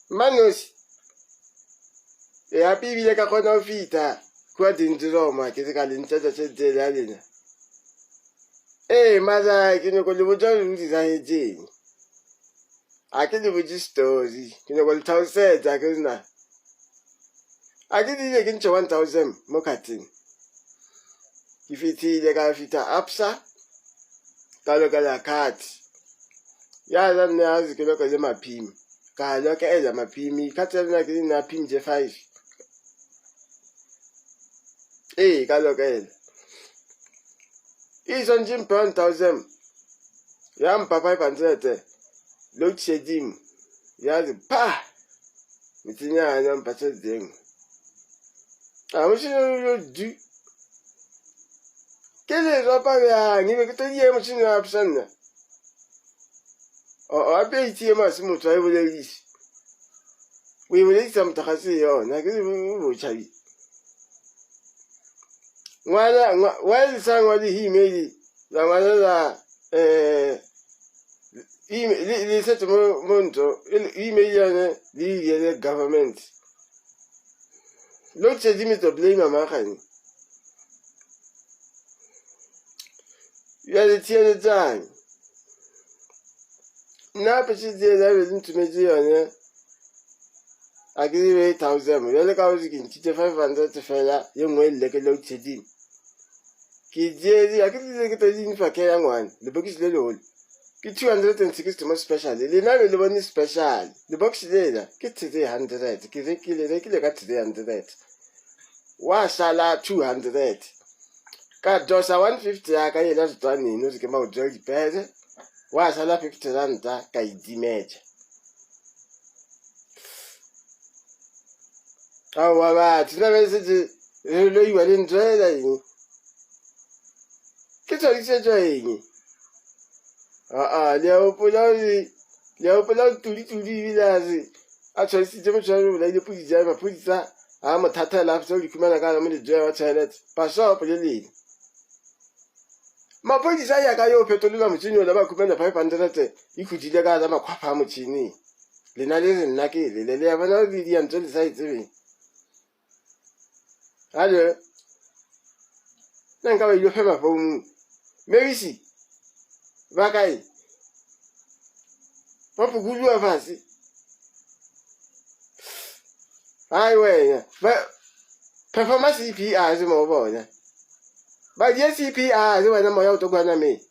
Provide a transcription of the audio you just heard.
Mmanoši, E gape ebile ka kgona go fihla kua Dindiroma ke se ka le ntšetša tšhelete yela ya lena. Ee, mara ke nyoko le botša gore go diragetšeng. A ke le botše story, ke nyoko le tlhalosetša ke re na. A ke diile ke ntšhe 1000 mo khatheng. Ke fihlile ka fihla Absa ka lokela card. Ya la nne a ke lokele maphimi. Ka lokela maphimi card ya lena ke nna pin je 5. Ee, ka lokela. E swantše mphe 1000 ya mpha 500 load shedding ya re pha metsenyana mpha tšhelete e nngwe. A motšhini o du ke le ropa bjang ebe ke tlo die motšhini wa psa nna o ape itse ma se motho a e bolelise o e boledisa motho ga se yona ke botšhabi ngwana wa le sa ngwale email la ngwalela um le setse mo ntho email yone le ile government Load shedding is the blame amagane. Bjale theeletsang. Nna apešitse yela be le nthometše yone a ke be thousand bjale ka gore ke ntšhitše 500 fela ye nngwe e lleke load shedding ke tšeedi a ke tlile ke tlo di nfa care ya ngwana lebokisi le legolo ke 260 mo special lena be le bone special lebox lela ke 300 ke rekile rekile ka 300 wa sala 200 ka dosa 150 ya ka yela setswaneng o se ke maoto a dipere wa sala 50 ranta ka itimetša aowa batho na be setse re loiwa le ntho ela eng ke tshwarišetšwa eng aa le a gopola gore le a gopola gore tuli-tuli ebile a re a tshwarisitse motho a bolaile podi ja maphodisa a mo thathela a fetsa go di khumana ka gare mo lejoe wa toilet basopo le lena maphodisa a ya ka yo fetolela motšhini ola ba khumana 500 e khutile ka gare makgwapha a motšhini lena le re nna ke lele le ya bona le diantso le sa e tsebeng Hallo? Nna nka ba ile fema founung. Mabisi, ba kae? Ba phukuliwa fase. Hai wena, ba performa CPR se mo bona. Ba die CPR se wena moya o tlo kwana me.